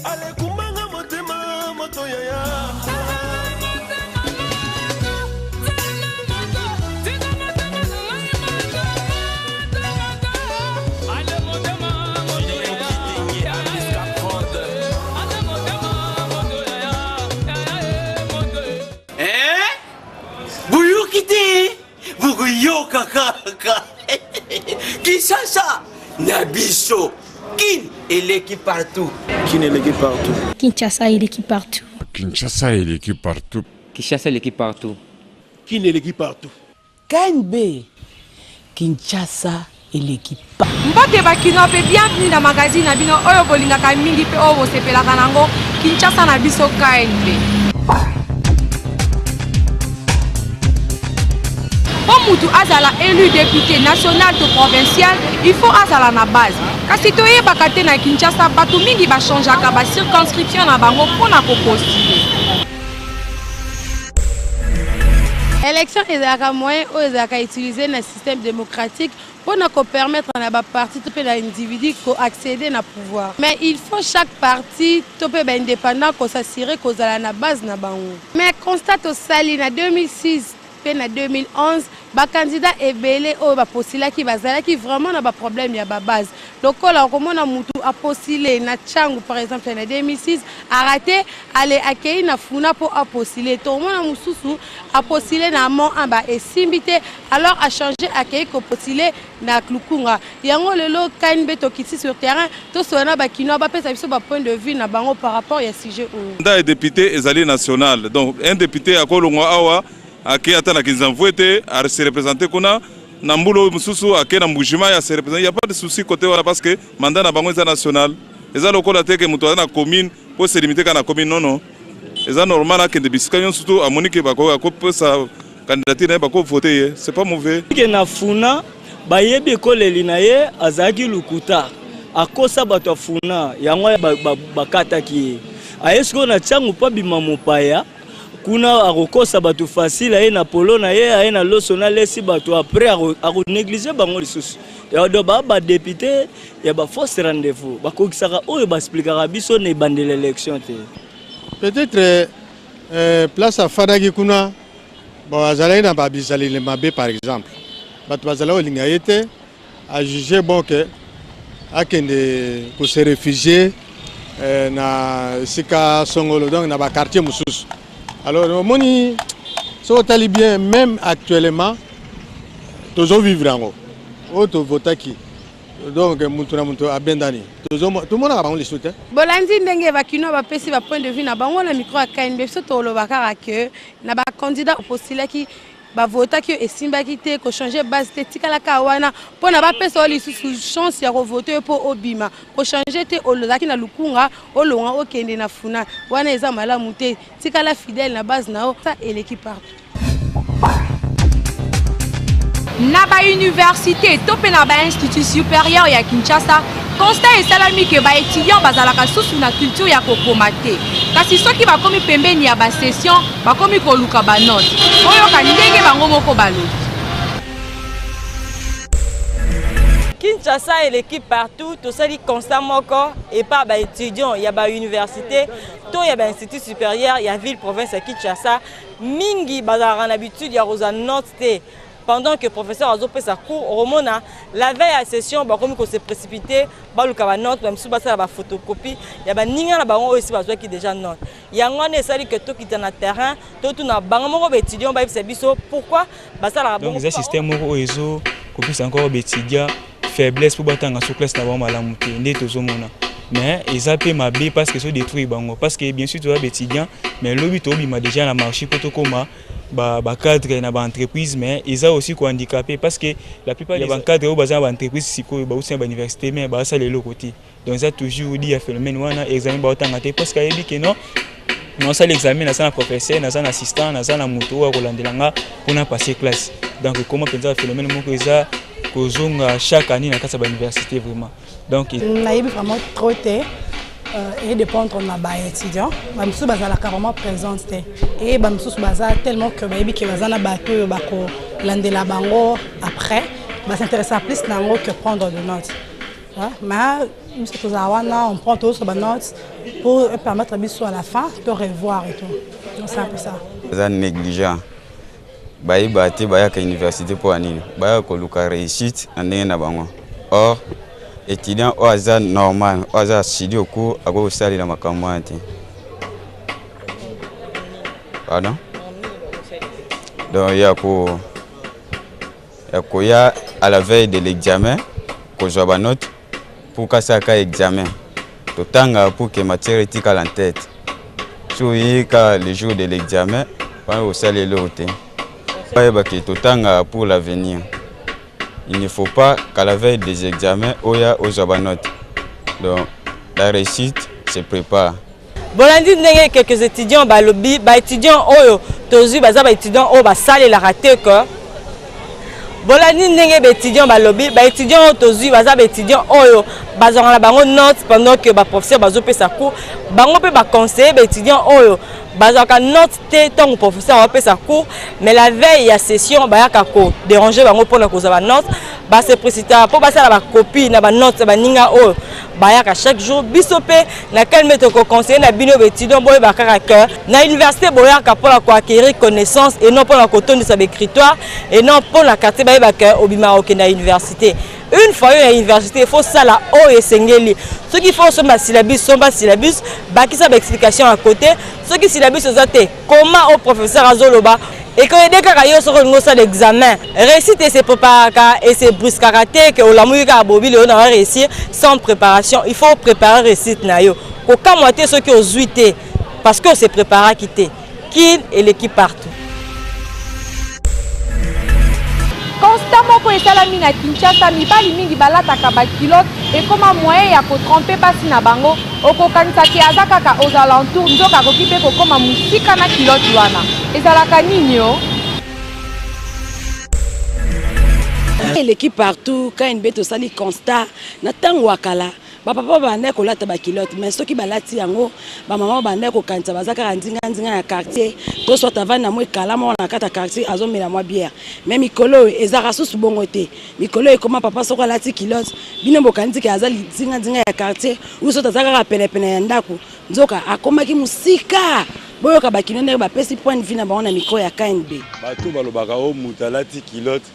Alekumbanga motema moto yaya. Eh? Boyoki te bokoyoka kaka Kinshasa na biso kin eleki partout. Kin eleki partout. Kinshasa eleki partout. Kinshasa eleki partout. Kinshasa eleki partout. Kin eleki partout. KNB Kinshasa eleki pa. Mbote ba kinois pe bienvenue na magazine na bino oyo bolingaka mingi pe oyo bosepelaka nango Kinshasa na biso KNB. Mpo mutu azala élu député national to provincial, il faut azala na base. Kasi toyebaka te na Kinshasa bato mingi ba changeaka ba circonscription na bango mpo na ko postuler. Election ezalaka moyen oyo ezalaka utiliser na système démocratique mpo na ko permettre na ba parti to mpe na individu ko accéder na pouvoir. Mais il faut chaque parti to mpe ba indépendant ko s'assurer kozala na base na bango. Mais constat tosali na 2006 mpe na 2011, ba candidats ebele oyo ba postulaki bazalaki vraiment na ba problèmes ya ba base. Lokola okomona mutu a postuler na Tshangu par exemple na 2006, a rater, ale akeyi na Funa mpo a postuler. Tokomona mosusu a postuler na Mont Amba esimbi te, alors a changer akeyi ko postuler na Lukunga. Yango lelo KNB tokiti sur terrain tosolola na ba kinois bapesa biso ba points de vue na bango par rapport ya sujet oyo. Mandat ya depute ezali national donc un depute akolongwa awa ake ata na Kinzamvuete a se representer kuna na mbula oyo mosusu ake na Mbujimayi a se representer il ya pas de souci cote wana parce que mandat na bango eza national eza lokola te ke moto aza na commune po se limiter kaka na commune non non eza normal akende bisika nyonso tu amoni ke akopesa candidature na ye bako voter ye c'est pas mauvais. Ke na Funa bayebi ekoleli na ye azalaki lokuta akosa bato ya Funa yango bakataki ye aye sikoyo na Tshangu mpo abima mopaya kuna akokosa bato facile aye na polo na ye aye na loso na lesi bato après ako négliger bango lisusu donc ba ba député ya ba fausse rendez-vous bakokisaka oyo ba explikaka biso na ebandeli élection te. Peut-être euh, place afandaki kuna bon azalaki na ba bizaleli mabe par exemple bato bazalaki kolinga ye te a juge bon que akende ko se réfugier eh, na esika songolo donc na ba quartier mosusu alors omoni soki otali bien même actuellement tozo vivre yango oyo tovotaki donc mutu na mutu abendani tomonaka bango lisusu te. Bolandi ndenge ba kinois bapesi ba point de vue na bango na micro ya KNB biso toloba kaka que na ba candidats opostulaki Ba votaki yo esimbaki te, ko changer base te, tikala kaka wana pona ba pesa yo lisusu chance ya ko voter yo po obima. Ko changer te, ozalaki na Lukunga, olongwa okende na Funa. Wana eza malamu te. Tikala fidèle na base na yo, ça eleki partout. Na ba universites to mpe na ba instituts superieurs ya Kinshasa, constat esalami que ba etudiants bazalaka susu na culture ya kokoma te. Kasi soki bakomi pembeni ya ba sessions, bakomi koluka ba notes. Boyoka ndenge bango moko balobi. Kinshasa eleki partout, tosali constat moko epa ba étudiants ya ba université to ya ba institut supérieur ya ville province ya Kinshasa, mingi bazalaka na habitude ya kozwa note te. Pendant que professeur azopesa cours, okomona la veille ya session bakomi ko se précipiter, baluka ba notes, ba misusu basala ba photocopie ya baninga na bango oyo esi bazwaki déjà note. Yango wana esali que tokita na terrain, totuna bango moko ba étudiants bayebisa biso pourquoi basalaka bongo. Donc eza système moko oyo ezo kopesa encore ba étudiants faiblesse po batanga sur classe na bango malamu te nde tozomona. Mais eza pe mabe parce que ezo détruire bango, parce que bien sûr toza ba étudiants mais lobi tobima déjà na marché po tokoma ba cadre na ba entreprise, mais eza aussi ko handicaper parce que la plupart ya ba cadre oyo baza na ba entreprise sikoyo bauti na ba université mais basala eloko te. Donc eza toujours dit ya phénomène wana examen baotanga te parce que ayebi que non nasala examen naza na professeur, naza na assistant, naza na moto oyo akolandela nga mpona passer classe. Donc ekoma mpenza phénomène moko eza kozonga chaque année na kati ya ba université vraiment. Donc nayebi vraiment trop te. Et dépendre na ba étudiants ba misusu bazalaka vraiment présente te et ba misusu baza tellement que bayebi ke baza na bato oyo bakolandela bango après ba s'intéresser plus na yango que prendre de notes. Mais biso tozala wana, on prend tozosala banote pour permettre biso à la fin de revoir et tout. Donc c'est un peu ça. Baza négligent, bayeba te bayaka université mpo ya nini, bayaka koluka réussite na ndenge na bango. Or étudiant oyo aza normal, oyo aza assidu au cours, akoki kosalela makambo wana te. Pardon, donc ya ko ya koya à la veille de l'examen kozwa banote pour kasalaka examen, totanga pour que matière etikala en tête. So oyeyi ka le jour de l'examen wana, kosala eloko te. Bayebake totanga pour l'avenir. Il ne faut pas qu'à la veille des examens oya ozwa banote. Donc la réussite se prépare. Bolandi ndenge quelques étudiants balobi. Baétudiant oyo tozwi baza baétudiant oyo basalelaka te ke bolandi ndenge baétudiant balobi. Baétudiant oyo tozwi baza baétudiant oyo bazwaka na bango note pendant que baprofesseur bazopesa cours. Bango mpe baconseiller baétudiant oyo bazwaka note te ntango professeur apesa cours, mais la veille ya session bayaka kodéranger bango mpona kozwa banote, base précipitaka mpo basala bacopie na banote ya baninga oyo bayaka chaque jour. Biso mpe na calme, tokoconseiller na bino baétudiant, boyeba kaka ke na université boyaka mpona koacquérir connaissance et non mpona kotondisa baécritoire et non mpona quartier bayeba ke obimaka okende na université. Une fois oyo ya université, il faut sala oyo esengeli. Soki faut osomba syllabus, somba syllabus, bakisa baexplication à côté. Soki syllabus oza te, koma oyo professeur azoloba, ekoyede kaka yo. Soki olingi osala examen, réussite ese préparaka, ese brusquaka te ke olamuki kaka bobili oyo nanga réussir sans préparation. Il faut préparer réussite na yo. Kokamwa te soki ozwi te, parce que ose préparaki te. Kin eleki partout. Constat moko esalami na Kinshasa: mibali mingi balataka baculotte, ekóma moyen ya kotromper basi na bango. Okokanisa ke aza kaka aux alentours, nzoka akoki mpe kokóma mosika na culotte wana. Ezalaka nini o? Eleki partout. KNB, tosali constat: na ntango ya kala, bapapa babandaki kolata baculotte, mais soki balati yango, bamama babandaki kokanisa baza kaka nzinga-nzinga ya quartier, to soit avandi na mwa ekala moko na kati ya quartier, azomela mwa bière. Mais mikolo oyo ezalaka susu bongo te. Mikolo oyo ekoma, papa soki alati culotte, bino bokanisi ke aza nzinga-nzinga ya quartier ou soit aza kaka penepene ya ndako, nzoka akomaki mosika. Boyoka bakino ndenge bapesi point de vue na bango na micro ya KNB. Bato balobaka o moto alati culotte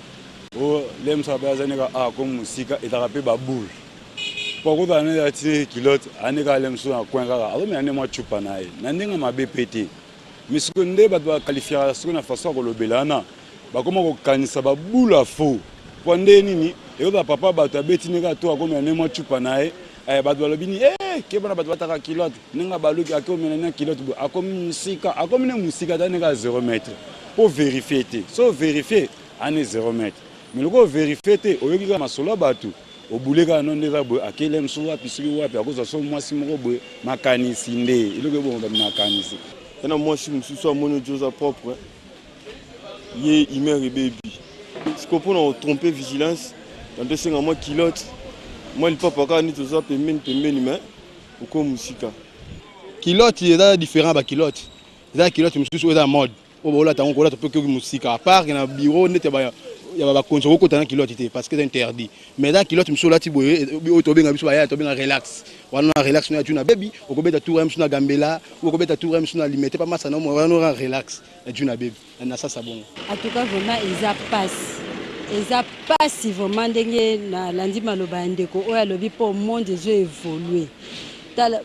o le mosusu ape aza neka akomi mosika, ezalaka mpe baboule, po akozala nde alati culotte ane kaka le mosusu na coin, kaka azomela nde mwa cupa na ye na ndenge mabe mpe te. Mais sikoyo nde bato baqualifiaka sikoyo na façon ya kolobela wana, bakoma kokanisa babula fo po nde nini ekozala. Papa bato abeti nde kaka to akomela nde mwa cupa na ye, bato balobi nini? Keba na bato bataka culotte, ndenge baluki ake omela na culotte boye, akomi mosika, akomi ne mosika, ata ndenge ya 0 mètre, po vérifie te. So vérifie ane 0 mètre, mais lokola vérifie te, oyoki kaka masolo ya bato, obule kaka no nde eza boye, akele mosusu wapi, soki wapi akozwa so mwasi moko boye. Makanisi nde eloko ebongo bato makanisi. Ye na mwasi mosusu amoni oti oza propre, ye humeur ebebi. Sikoyo mpona kotromper vigilance, tanto esenga mwa culotte, mwa lipapa, kaka neti oza pembeni pembeni, mais oko mosika. Culotte eza différent. Baculotte eza na culotte mosusu oyo eza na mode oyo baolata yango, kolata mpe okoki mosika, à part na bureau neti ya bakonzi, okokota na culotte te parce que eza interdit. Mais eza culotte mosusu olati boye, oyo tobenga biso baya, tobenga relax wana. Na relax no ya juna bebi, okobeta tour ya mosusu na Gambela, okobeta tour ya mosusu na Limete pa masa na wana, ora relax ya juna bebi na sasa bongo. En tout cas, vraiment eza pasi, eza pasi vraiment. Ndenge nalandi maloba ya ndeko oyo alobi, mpo monde ezo évolue. Tala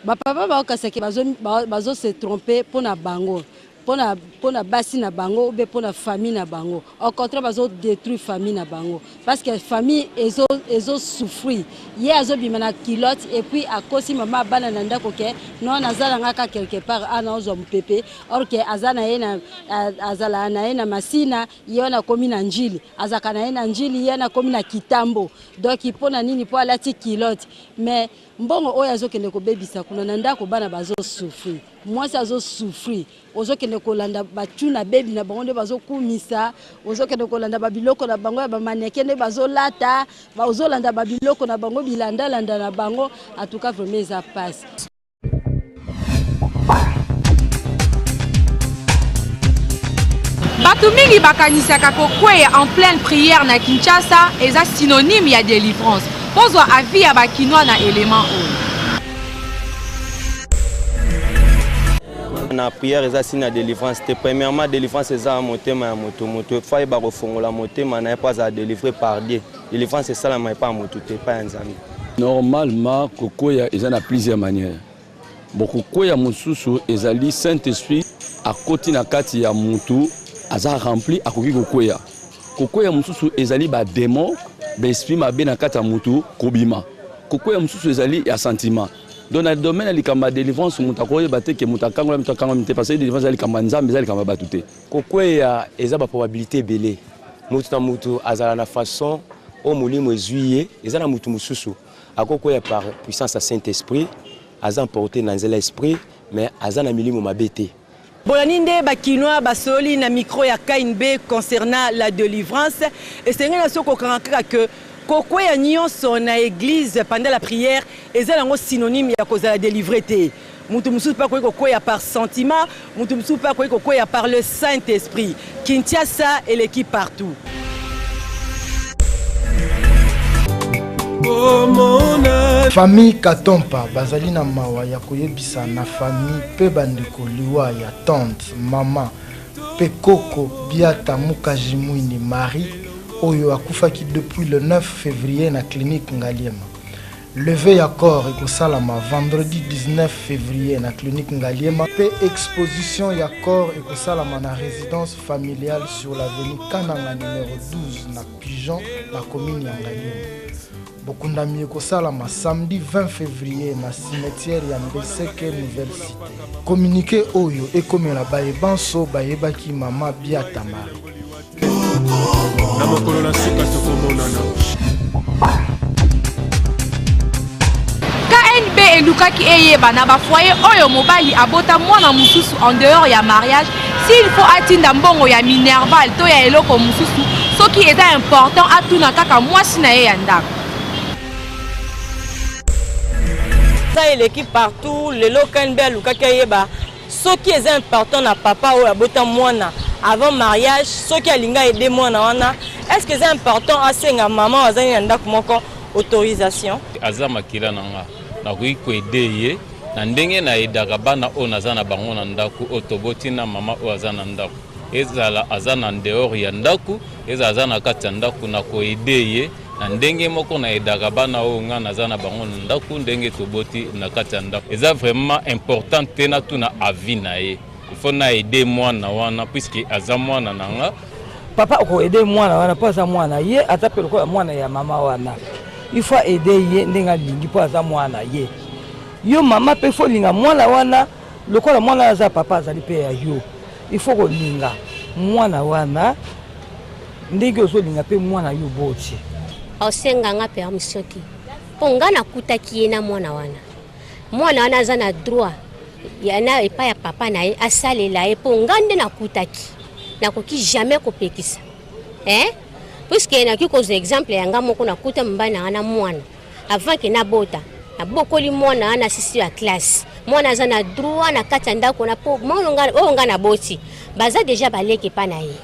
bapapa baokasaki, bazo se tromper mpo na bango, mpona basi na bango ube mpona famille na bango. Au contraire, bazodétruire famille na bango, parce que famille ezosouffrir. Ye azobima na culotte et puis akosi mama bana na ndako ke non, naza na nga ka quelque part ana ozwa mopepe, or ke aza na ye na azala na ye na Masina, ye wana akomi na Njili, azalaka na ye na Njili, ye wana akomi na Kitambo. Donc mpo na nini? Mpo alati culotte. Mais mbongo oyo azokende kobebisa kuna na ndako, bana bazosouffrir, mwasi azosouffrir. Ozokende kolanda batuna bebi na bango nde bazokumisa, ozokende kolanda babiloko na bango ya bamaneke nde bazolata, ozolanda babiloko na bango, bilandalanda na bango. En tout cas, vraiment eza pasi. Bato mingi bakanisaka kokweya en pleine prière na Kinshasa eza synonyme ya délivrance. Bozwa avis ya ba kinois na element oyo. Na prière eza signe ya délivrance te. Premièrement, délivrance eza motema ya moto. Moto faut ayeba kofongola motema na ye mpo azala délivré par Dieu. Délivrance esalama epai ya moto te, epai ya Nzambe. Normalement, kokwea eza na plusieurs manières. Bon, kokwea mosusu ezali Saint-Esprit akoti na kati ya mutu, aza rempli, akoki kokwea. Kokwea mosusu ezali ba démons, ba esprit mabe na kati ya mutu kobima. Kokwea mosusu ezali ya sentiment. Donc na domaine ya likambo ya délivrance, moto akoyeba te ke moto akangola, moto akangolami te, parce que délivrance eza likambo ya Nzambe, eza likambo ya bato te. Kokweya eza ba probabilité ebele. Moto na moto azala na façon oyo molimo ezwi ye. Eza na moto mosusu akokweya par puissance ya Saint-Esprit, aza emporté na nzela esprit, mais aza na milimo mabe te. Bolandi nde ba kinois basololi na micro ya KNB concernant la delivrance. Esengeli na biso kokanga kaka que kokweya nyonso na eglise pendant la prière eza nango synonyme ya kozala delivre te. Mutu mosusu mpe akoki kokweya par sentiment, mutu mosusu mpe akoki kokweya par le Saint-Esprit. Kinshasa eleki partout. Famille Katompa bazali na mawa ya koyebisa na famille pe bandeko liwa ya tante, mama pe koko Biata Mukaji Mwini Marie oyo akufaki depuis le 9 février na clinique Ngaliema. Levée ya corps ekosalama vendredi 19 février na clinique Ngaliema pe exposition ya corps ekosalama na résidence familiale sur l'avenue Kananga numéro 12 na Pigeon na commune ya Ngaliema. Bokundami ekosalama samedi 20 février na cimetière ya Mbeseke Nouvelle Cité. Communiqué oyo ekomela baye banso bayebaki mama Biata Marie. Na mokolo na suka tokomonana. KNB elukaki eyeba na ba foyer oyo mobali abota mwana mosusu en dehors ya mariage s'il faut atinda mbongo ya minerval to ya eloko mosusu, soki eza important atuna kaka mwasi na ye ya ndako. Ça eleki partout lelo. KNB alukaki ayeba soki eza important na papa oyo abota mwana avant mariage, soki alingi aide mwana wana, est ce que eza important asenga mama oyo azali na ndako moko autorisation? Aza makila na nga, nakoki koaider ye na ndenge naaidaka bana oyo naza na bango na ndako, oyo toboti na mama oyo aza na ndako. Ezala aza na dehors ya ndako, ezala aza na kati ya ndako, nakoaider ye na ndenge moko naaidaka bana oyo nga naza na bango na ndako, ndenge toboti na kati ya ndako. Eza vraiment important te natuna avis na ye. Il faut naaider mwana wana puisque aza mwana na nga. Papa okoaider mwana wana mpo aza mwana ye, aza mpe lokola mwana ya mama wana. Il faut aider ye ndenge alingi mpo aza mwana ye. Yo mama mpe faut olinga mwana wana lokola mwana aza papa azali mpe ya yo. Il faut kolinga mwana wana ndenge ozolinga mpe mwana yo boti. Aosenga nga permission te mpo nga nakutaki ye na mwana wana. Mwana wana aza na droit ya na epai ya papa na ye asalela ye, mpo nga nde nakutaki, nakoki jamais kopekisa, eh? Puisque nakoki kozwa exemple ya nga moko, nakuta mobali na nga na mwana avant ke nabota, nabokoli mwana wana asisi ya classe. Mwana aza na droit na kati ya ndako na mpo oyo nga naboti baza deja baleki epa na ye.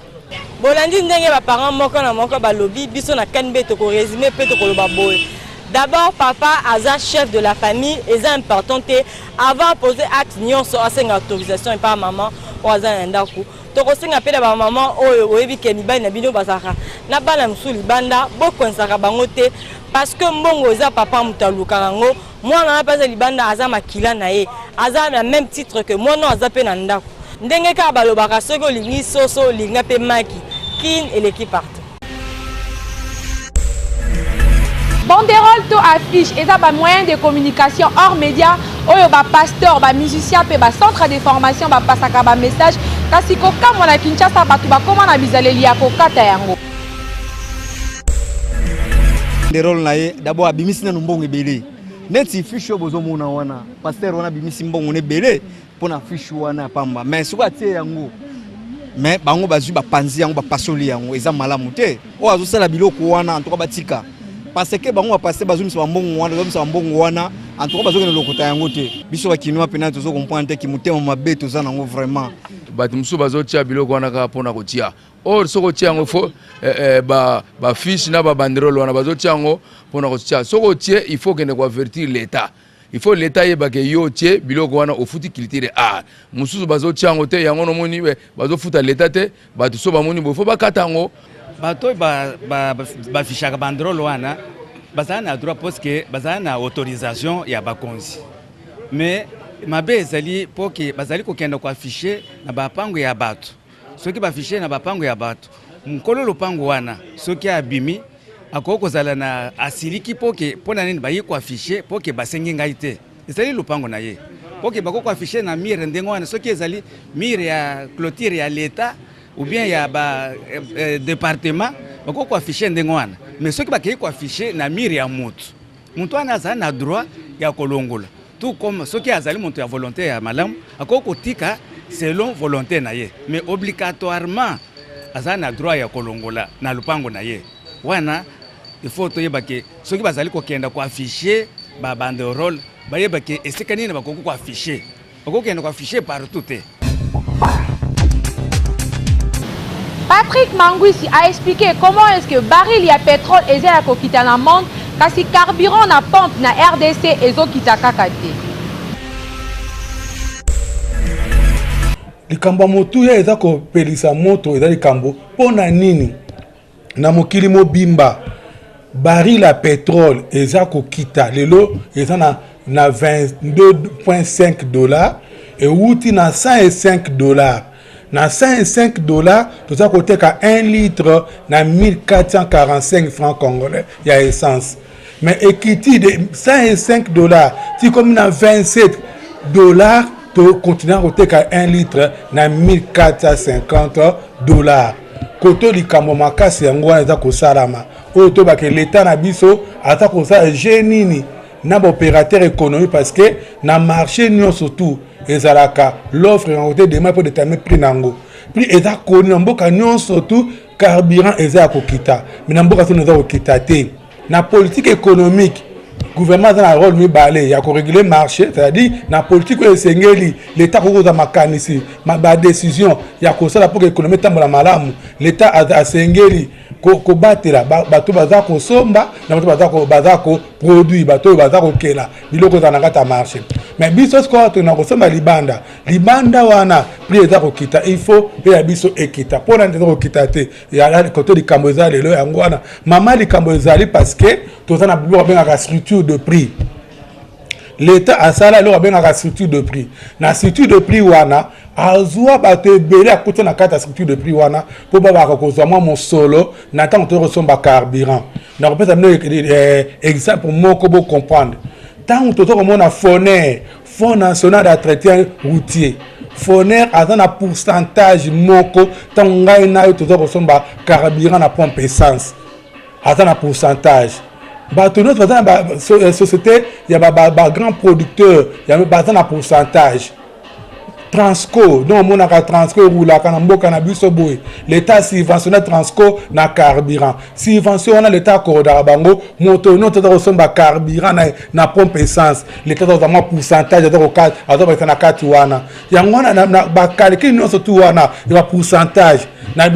Bolandi ndenge baparent moko na moko balobi. Biso na KNB tokorésumer mpe tokoloba boye: d'abord, papa aza chef de la famille. Eza important te avant poser acte nyonso asenga autorisation epa mama oyo aza na ndako. Tokosenga mpe na bamama oyo oyebi ke mibali na bino bazalaka na bana mosusu libanda, bokonisaka bango te, parce que mbongo eza papa moto alukaka yango. Mwana wana mpe aza libanda, aza makila na ye, aza na même titre que mwana oyo aza mpe na ndako. Ndenge kaka balobaka, soki olingi soso, olinga mpe maki. Kin eleki partout. Banderole to affiche eza bamoyen de communication hors média oyo bapasteur, bamusicien mpe bacentre de formation bapasaka bamessage. Kasi kokamwa, na Kinshasa bato bakóma na bizaleli ya kokata yango. Banderole na ye, d'abord abimisi nanu mbongo ebele neti fiche oyo bozomona wana. Pasteur wana abimisi mbongo na ebele mpo na fiche wana ya pamba, mais soki atie yango, mais bango bazwi, bapanzi yango, bapasoli yango, eza malamu te. Oyo azosala biloko wana, en tout cas batika, parce que bango bapasteur bazomisa bambongo wana, bazomisa bambongo wana, en tout cas bazokende lokota yango te. Biso bakinois mpena tozo comprendre te, ki motema mabe toza nango vraiment. Bato mosusu bazotia biloko wana kaka mpona kotia. Or soki otia yango fo eh, eh, ba ba fiche na ba banderole wana bazotia yango mpona kotia. Soki otie, il faut okende koavertir l'État. Il faut l'État ayeba ke yo otie biloko wana, ofuti culture art. Mosusu bazotia yango te, yango nomoni bazofuta l'État te. Bato so bamoni boye, fo bakata yango. Bato oyo bafishaka banderole wana bazala na droit parce que bazala na autorisation ya bakonzi, mais mabe ezali mpo ke bazali kokenda koaffiche na bapango ya bato. Soki baaffiche na bapango ya bato, nkolo lopango wana soki abimi, akoki kozala na asiliki mpo ke mpo na nini bayi koaffiche, mpo ke basengi ngai te, ezali lopango na ye, mpo ke bakoki koaffiche na mire ndenge wana. Soki ezali mire ya clôture ya l'État ou bien ya ba département, bakoki koaffiche ndenge wana, mais soki bakei koaffiche na mire ya motu, motu wana azali na droit ya kolongola. Tout comme soki azali moto ya volonté ya malamu, akoki kotika selon volonté na ye, mais obligatoirement azali na droit ya kolongola na lopango na ye wana. Il faut toyeba ke soki bazali kokenda koaffiche babanderole, bayeba ke esika nini bakoki koaffiche. Bakokende koaffiche partout te. Patrick Mangwisi a expliqué comment est-ce que baril ya pétrole eza ya kokita na monde, kasi carburant na pompe na RDC ezokita kaka te. Likambo ya motuya eza kopelisa moto, eza likambo mpo na nini na mokili mobimba baril ya pétrole eza kokita. Lelo eza na 22.5 dollars, ewuti na 105 dollars. Na 105 dollars toza koteka 1 litre na 1445 francs congolais ya essence, mais ekiti de 105 dollars ti komi na 27 dollars, tokontinue koteka 1 litre na 1450 dollars. Koto likambo makasi yango wana eza kosalama oyo tobake leta na biso aza kosala je nini na baopérateur économique, parce que na marché nyonso tout ezalaka l'offre yango te, demande mpo déterminer prix na yango. Prix eza koni na mboka nyonso tout, carburant eza ya kokita, mais na mboka sono eza kokita te. Na politique économique, gouvernement aza na rôle mibale ya koréguler marché, c'est-à-dire na politique oyo esengeli l'état akoki kozwa makanisi, badécision ya kosala mpo économie etambola malamu. L'état asengeli kobatela bato baza kosomba na bato baza koproduire, bato oyo baza kokela biloko ezala na kati ya marché. Mais biso sikoyo tokenda kosomba libanda, libanda wana prix eza kokita, il faut mpe ya biso ekita. Mpona nini eza kokita te? Koto likambo eza lelo yango wana, mama, likambo ezali parce que toza na biloko babengaka structure de prix. L'état asala eloko abengaka structure de prix. Na structure de prix wana, azwa bato ebele akuta na kati ya structure de prix wana mpo babaka kozwa mwa mosolo na ntango toyei kosomba carburant. Nakopesa bino exemple moko bocomprendre. Ntango toza komona FONER, Fonds national d'entretien routier, FONER aza na pourcentage moko. Ntango ngai na yo toza kosomba carburant na pompe essence, aza na pourcentage. Bato nyonso baza na société ya bagrand producteur, baza na pourcentage. Transco, donc omonaka Transco erulaka na mboka na biso boye, l'état subventionne Transco na carburant. Subvention wana l'état akordaka bango, moto nyonso aza kosomba carburant na pompe essence, l'état aza kozwa mwa pourcentage, aza bakisa na kati wana. Yango wana bacalcul nyonso tu wana ya bapourcentage na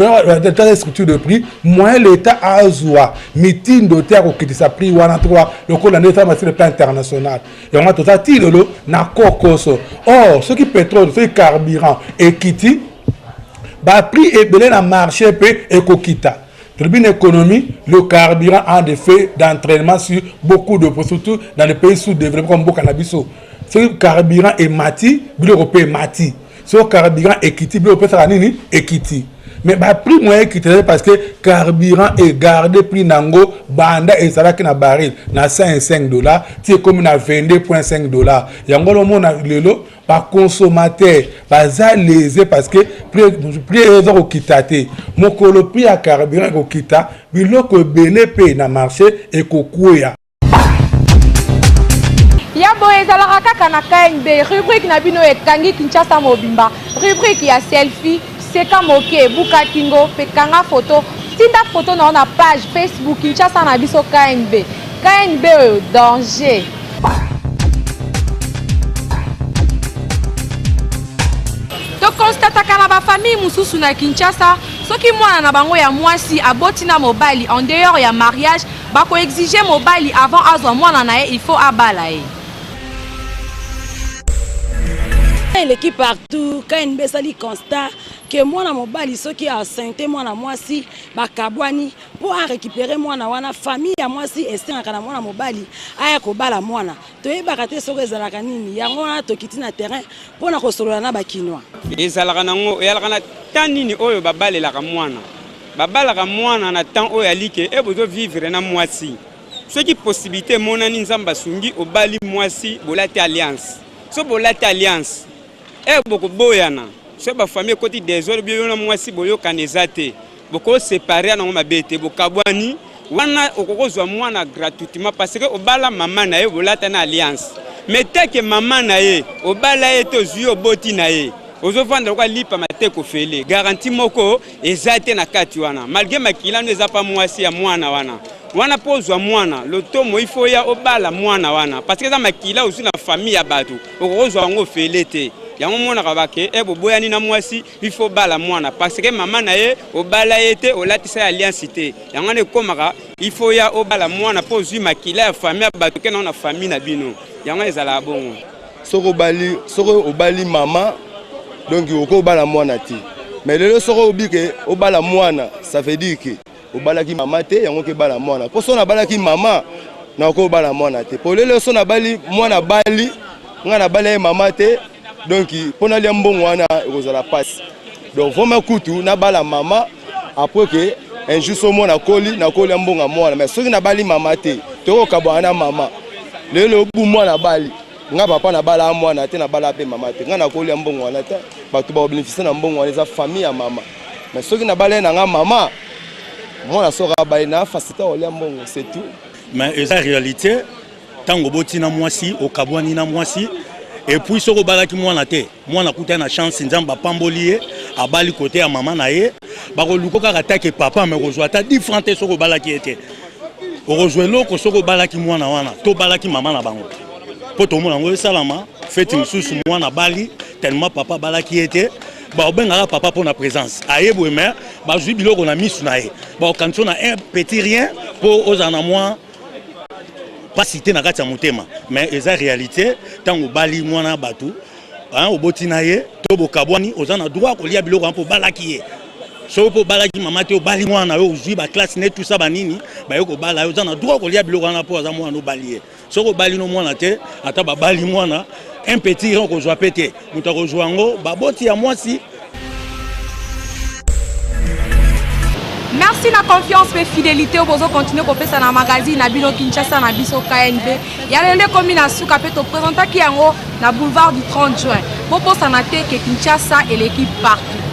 structure de prix, moyen l'état azwa mitindo te ya kokitisa prix wana to lokola nde esalama sur le plan international. Yango toza ti lelo na kokoso. Or soki pétrole, soki carburant ekiti, baprix ebele na marché mpe ekokita. Tolobi na économie, le carburant a des effets d'entraînement sur beaucoup de, surtout dans les pays sous-développés comme mboka na biso. Soki carburant emati, biloko mpe emati. Soki carburant ekiti, biloko mpe esaka nini? Ekiti. Mais baprix moyen ekiti ezali parce que carburant egarde prix nango banda ezalaki na baril na 105 dollars ti ekomi na 22.5 dollars. Yango lomona lelo baconsommateur baza lésé parce que prix eza kokita te. Mokolo prix ya carburant ekokita, biloko ebele mpe na marché ekokweya. Ya boye ezalaka kaka na KNB, rubrique na bino ekangi Kinshasa mobimba, rubrique ya selfie. Seka moke, buka kingo mpe kanga foto, tinda foto na yo na page Facebook Kinshasa na biso KNB. KNB oyo danger. Tokonstataka na ba Bafamille mosusu na Kinshasa, soki mwana na bango ya mwasi aboti na mobali en dehors ya mariage, bako exiger mobali avant azwa mwana na ye il faut abala ye. Eleki partout, KNB esali constat que mwana mobali soki a enceinte mwana mwasi bakabwani mpo a récupérer mwana wana, famille ya mwasi esengaka na mwana mobali aya kobala mwana. Toyebaka te soki ezalaka nini, yango wana tokiti na terrain mpo na kosolola na bakinois. Ezalaka nango, eyalaka na temps nini oyo babalelaka mwana? Babalaka mwana na temps oyo alike e bozo vivre na mwasi. Soki possibilité emonani, Nzambe asungi, obali mwasi, bolati alliance. So bolati alliance, e bokoboyana. So ba famille ekoti désordre, bino na mwasi boyokana eza te. Boko séparer nango mabe te, bokabwani wana okokozwa mwana gratuitement parce que obala mama na ye, bolata na alliance. Mais tant que mama na ye obala ye te, ozwi oboti na ye, ozovanda lokola lipa mate kofele, garantie moko eza te na kati wana, malgré makila no eza pa mwasi ya mwana wana wana. Mpo ozwa mwana, lotomo ifo ya obala mwana wana, parce que eza makila ozwi na famille ya bato, okokozwa yango ofele te. Yango omonaka bake e boboyani na mwasi, il faut bala mwana parce que mama na ye obala ye te, olatisa ye alliance te. Yango wana ekomaka il faut ya obala mwana mpo ozwi makila ya famille ya bato ke nango na famille na bino. Yango ezalaka bongo. Soki obali, soki obali mama, donc okoki obala mwana te. Mais lelo soki obi ke obala mwana, ça veut dire ke obalaki mama te, yango ke bala mwana. Mpo soki nabalaki mama, nakoki obala mwana te. Mpo lelo soki nabali mwana, bali ngai nabali ye mama te, donc mpo nalia mbongo wana ekozala mpasi. Donc vraiment kutu nabala mama, après ke un jour so mwana akoli, nakolia mbongo ya mwana. Mais soki nabali mama te, tokokabwana na mama. Lelo obu mwana abali nga papa, nabala mwana te, nabala mpe mama te, ngai nakolia mbongo wana te. Bato bakobénéficie na mbongo wana eza famille ya mama. Mais soki nabala ye na nga mama, mwana soki abali na facilité kolia mbongo, c'est tout. Mais eza réalité, ntango oboti na mwasi, okabwani na mwasi, et puis soki obalaki mwana te, mwana akutani na chance, Nzambe apamboli ye, abali kote ya mama na ye, bakoluka kaka take papa, me kozwa ata 10 franc te. Soki obalaki ye te, okozwa eloko? Soki obalaki mwana wana to obalaki mama na bango, mpo tomona yango esalama feti mosusu, mwana abali, tellement papa abalaki ye te, baobengaka papa mpo na présence aye boye, mais bazwi biloko na misu na ye, bakokanisa na un petit rien mpo ozala na mwa pasi te na kati ya motema. Mais eza réalité, ntango obali mwana bato, oboti na ye to bokabwani, oza na droit kolia biloko wana mpo obalaki ye. Soki mpo obalaki mama te, obali mwana yo, ozwi baclasse ne tusa banini baye kobala yo, oza na droit kolia biloko wana mpo aza mwana, obali ye. Soki obali no mwana te, ata babali mwana, un petit rien okozwa mpe te. Moto akozwa yango, baboti ya mwasi. Merci na confiance mpe fidélité oyo bozokontinue kopesa na magazine na bino Kinshasa na biso KNB. Ya lelo ekomi na suka mpe topresentaki yango na boulevard du 30 juin. Bobosana te ke Kinshasa eleki partout.